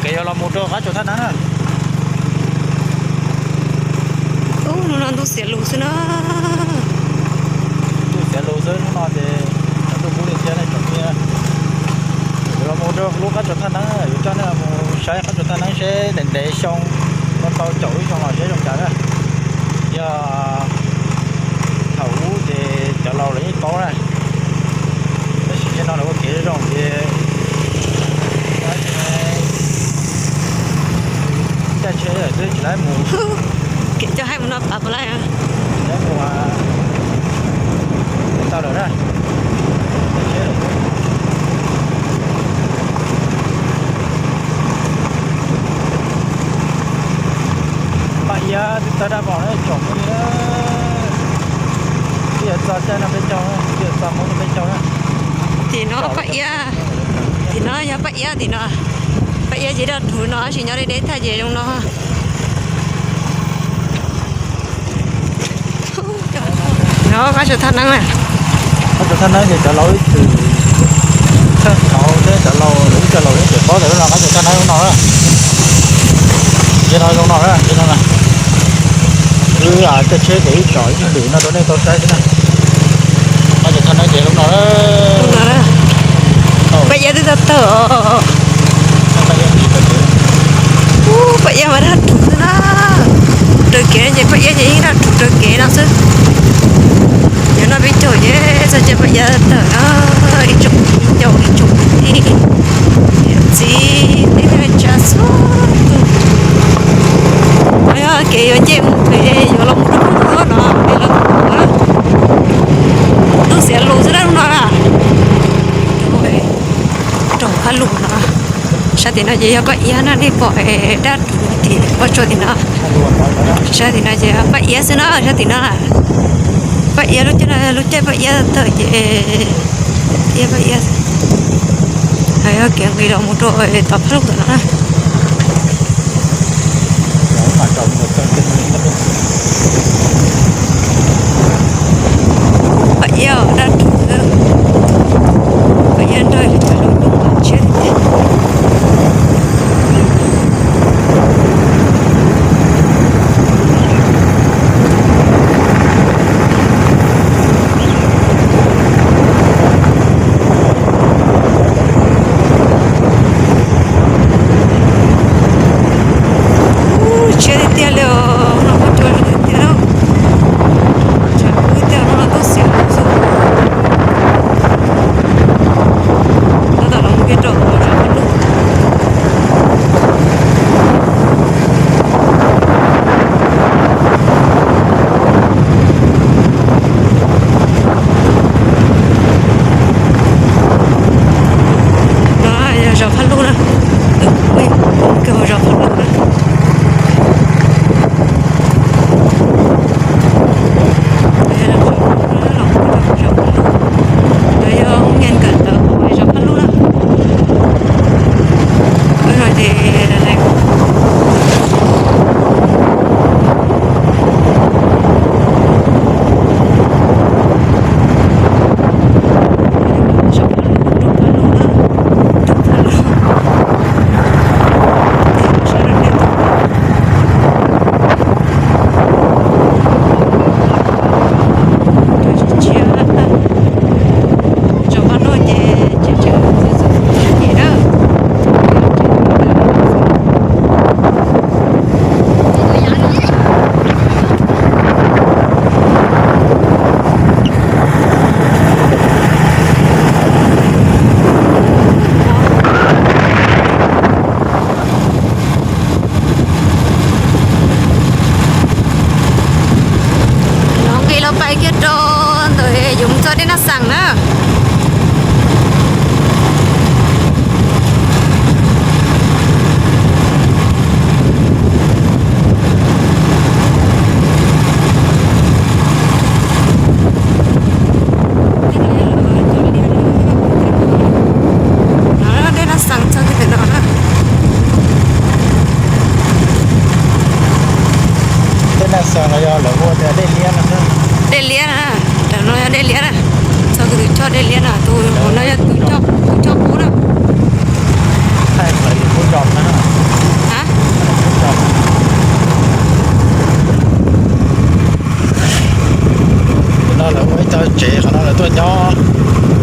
Kev yuav los mus rau qab tsuas thaj neeb na. Ub, hnub no ntuj xiav lus xwb na. Ntuj xiav lus xwb hnub no ces ntuj kub li thiab nej tsoom phooj ywg. Yuav los mus rau lub qab tsuas thaj neeb, yuav coj nej los mus saib qab tsuas thaj neeb seb ntev ntev xyoo, tau caum ib xyoo los seb zoo cas na. Yog thaum ub ces cov laus lawv yeej paub na, tab sis nim no lawv ua kev zoo ces caij tsheb twb tsis laib mus. Kev coj haib mus no pav puas laij, tsis laib mus tau lawm na. Paj Iab twb tawg daj vog na tsoom phooj ywg, twb yuav txog caij no peb caug, twb yuav txog hmo no peb caug na. Tim no Paj Iab, tim no yog Paj Iab tim no. Paj Iab ces daj rhuv no tab sis nyob deb deb thaj ces zoo no. No qab tsuas thaj neeb na. Qab tsuas thaj neeb ces cov laus ib txwm txhawj hnov thiab cov laus ib co laus ib txwm paub tias lub no qab tsuas thaj neeb lub no na. Ces no zoo no na, ces no na. Wb caij tsheb ces wb tsom ib tug lwm no rau nej tau saib xwb na. Qab tsuas thaj neeb ces lub no na. Paj Iab twb tawg tawg. Ub, Paj Iab mas daj rhuv xwb na. Raws kev no ces Paj Iab ces yeej daj rhuv raws kev no xwb. Yog no peb caug ces txog caij Paj Iab tawg na. Ib tsoom ib ncauj ib tsoom txiv teb tsa xub tus. Yog kev yuav nce mus pem yuav los mus rau lub no, lub xiav lus xwb dab no na. Rau Phaj Lus no. Sab tim no ces yog Paj Iab na, nej pom dab rhuv tim pob tsuas tim no. Sab tim no ces Paj Iab xwb na, sab tim no. Paj Iab lub caij no, lub caij Paj Iab tawg ces Iab Paj Iab. Yog kev nqis los mus rau tom Phaj Lus ntawm no na. Paj Iab dab rhuv, Paj Iab nrog cov laus nyuj tshiab tiag tiag. Ub, tshiab tiag tiag li os, no qab tsuas zoo tiag tiag na. Tshav kub tiag no los tuaj xiam xwb. Tab tom los mus kiag rau zos Phaj Lus. No yog zos Phaj Lus na. Kiag hauv zos Phaj Lus na. Los mus rau zos Phaj Lus. Yog hoob nyees kawm ntawv hauv zos Phaj Lus na. Wb no ces Los nqis los pais kiag rau ntawm yus mus txog dej Naj Xeem na. Dej Naj Xeem txog kiag ntawm no na. Dej Naj Xeem no yog lawv hu ua dej liab no. Dej liab na, ntawm no yog dej liab na. Txog kiag tus choj dej liab na, tus no yog tus choj qub na. Thaij plaws yus lub zos na. Tuaj nyob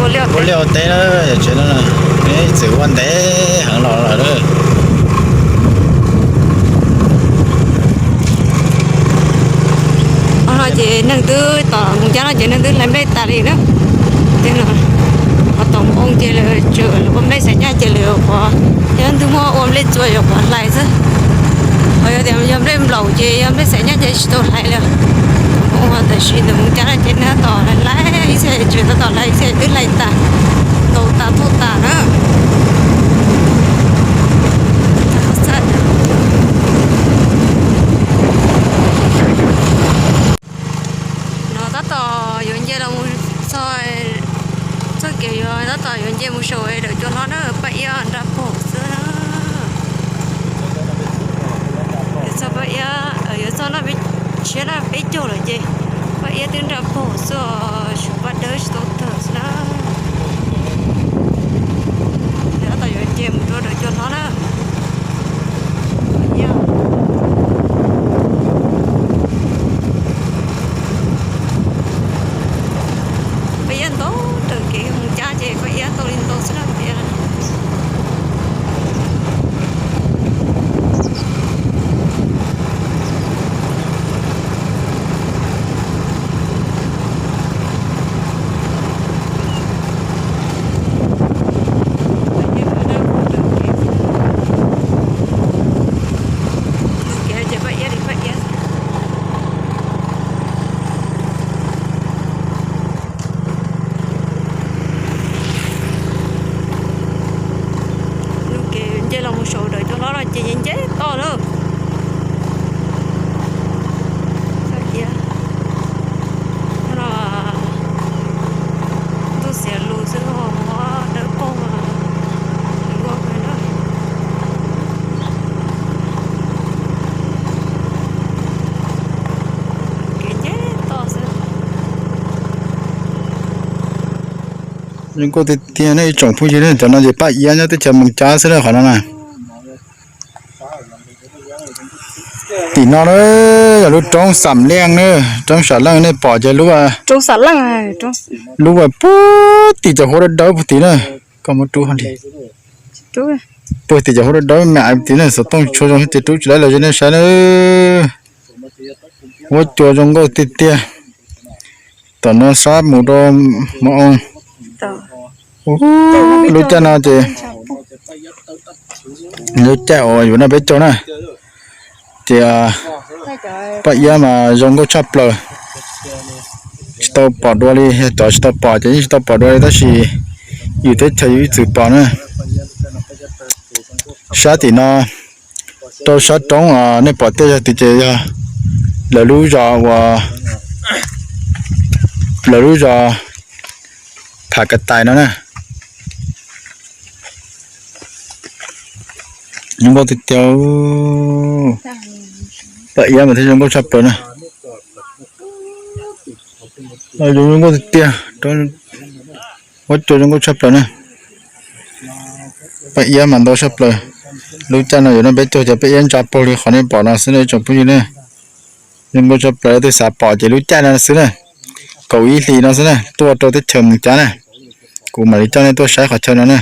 ua liaj ua teb na, yog tsev no ib txwm ua ntev heev los lawm. Hnub no ces neeg twb tom Moos Cab no ces neeg twb hlais nplej tas li na. Ces qhov tom Moos Oo ces lawv tseem ua nplej xaim nyaj ces lawv yuav qhuav, yog ntug muaj ua nplej txua yuav qhuav hlais xwb. Ho yog tias yog nplej nplaum ces yog nplej xaim nyaj ces tsis tau hlais li. Tom Moos Oo tam sim ntawm Moos Cab no ces neeg tab tom hlais ib txhia, tseem tab tom hlais ib txhia twb hlais tas, ntaus tas thauj tas na. No tab tom yuav nce los mus txog, txoj kev yuav tab tom yuav nce mus saum Dawm Cua Hlob na, Paj Iab nra paug xwb na. Yuav txog Paj Iab, yuav txog noj, tshiab noj peb caug lawm ces Paj Iab twb nra paug xwb, suav paj dawb tsis tau tawg xwb na. Tab tom yuav nce mus rau Dawm Cua Hlob na. Paj Iab ntau, raws kev Moos Cab ces Paj Iab tau li ntau xwb na. Nce los mus saum Dawm Cua Hlob no ces nce toj lawm. Ntuj xiav lus xwb, dawb paug. Kev nce toj xwb. Zoo nkauj tiag tiag ne ib tsoom phooj ywg ne, cov no ces Paj Iab nyob teb chaws Moos Cab xwb na qhov no na. Tim no na yog lub roob Xam Leej na, roob Xam Leej nej pom ces lub, lub puag tim cov huab dawb dawb puag tim na, koj muab rub li, puag tim cov huab dawb dawb mam tim na, xov tooj tshua zoo ces rub tsis laib los nej saib na. Huab cua zoo nkauj tiag tiag. Tom no sab mus rau Moos Oo. Lub caij no ces lub caij uas yuav noj peb caug na, ces Paj Iab mas zoo nkauj tshaj plaws. Tsis tau pom dua li, yog cov tsis tau pom ces yeej tsis tau pom dua li tab sis yus teb chaws yus ib txwm pom na. Sab tim no rau sab roob nej pom tiaj yog tim ces yog lawv lub zos uas, lawv lub zos Pham Kav Tais no na. Zoo nkauj tiag tiag. Paj Iab mas thiaj zoo nkauj tshaj plaws na. Zoo nkauj tiag tiag. Huab cua zoo nkauj tshaj plaws na. Paj Iab mas ntau tshaj plaws. Lub caij no yuav noj peb caug ces Paj Iab ntsa paug li qhov nej pom no xwb na ib tsoom phooj ywg ne. Zoo nkauj tshaj plaws, leej twg xav pom ces lub caij no xwb na, kaum ib hlis no xwb na, tuaj rau teb chaws Moos Cab na. Kuv mam li coj nej tuaj saib qhov chaw no na.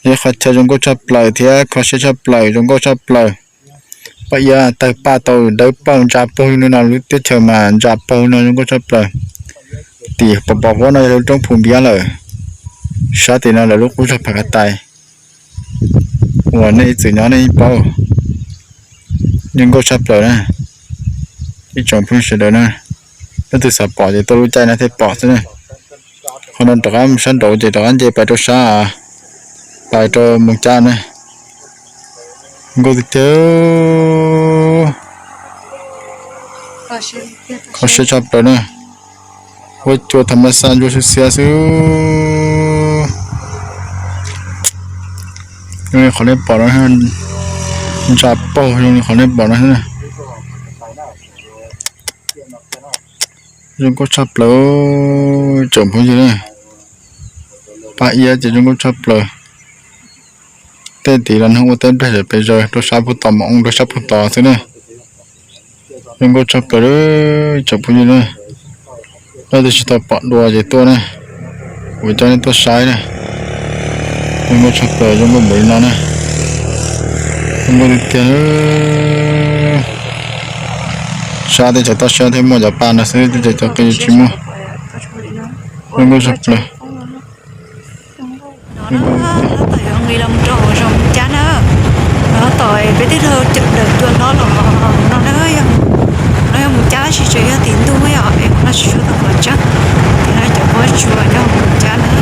Ib qhov chaw zoo nkauj tshaj plaws thiab kho siab tshaj plaws, zoo nkauj tshaj plaws. Paj Iab tawg paj tau dawb paug ntsa paug li no, lub teb chaws mas ntsa paug no zoo nkauj tshaj plaws. Tim pos pos huab no yog lub roob Phu Npiab lawm. Sab tim no lawv lub qub zos Pham Kav Tais uas nej ib txwm nyob nej yeej paub. Zoo nkauj tshaj plaws na. Ib tsoom phooj ywg sawv daws na, leej twg xav pom ces tuaj lub caij no thiaj pom xwb na. Qhov no rov qab sab nraud ces rov qab nce pais rau sab, pais rau Moos Cab na. Nkauj tiag tiag. Kho siab tshaj plaws na. Huab cua tham mas xa ncua xiab xiab xwb. Zoo li qhov nej pom no, ntsa paug zoo li qhov nej pom no xwb na. Zoo nkauj tshaj plaws, tsoom phooj ywg na. Paj Iab ces zoo nkauj tshaj plaws. Tej tid los neeg ua teb nplej lawm pes zaws rau sab puag tod mas oo rau sab puag tod xwb na. Zoo nkauj tshaj plaws, tsoom phooj ywg na. Leej twg tsis tau pom dua ces tuaj na, kuv coj nej tuaj saib na. Zoo nkauj tshaj plaws, zoo nkauj npaum li no na. Zoo nkauj tiag tiag. Sab teb chaws Toj Siab thiaj muaj cov paj no xwb, teb chaws cov qis tsis muaj. Zoo nkauj tshaj plaws. Tab tom yuav nqis los rau hauv zos Mus Cab na. Tab tom peb tej laug cawm dawm cua hlob los no na. No yog Mus Cab tab sis tseem yog tim ntug yom, es no tsis tshua tau qhov tseeb. Ces no cov pob tsuas nyob Mus Cab na.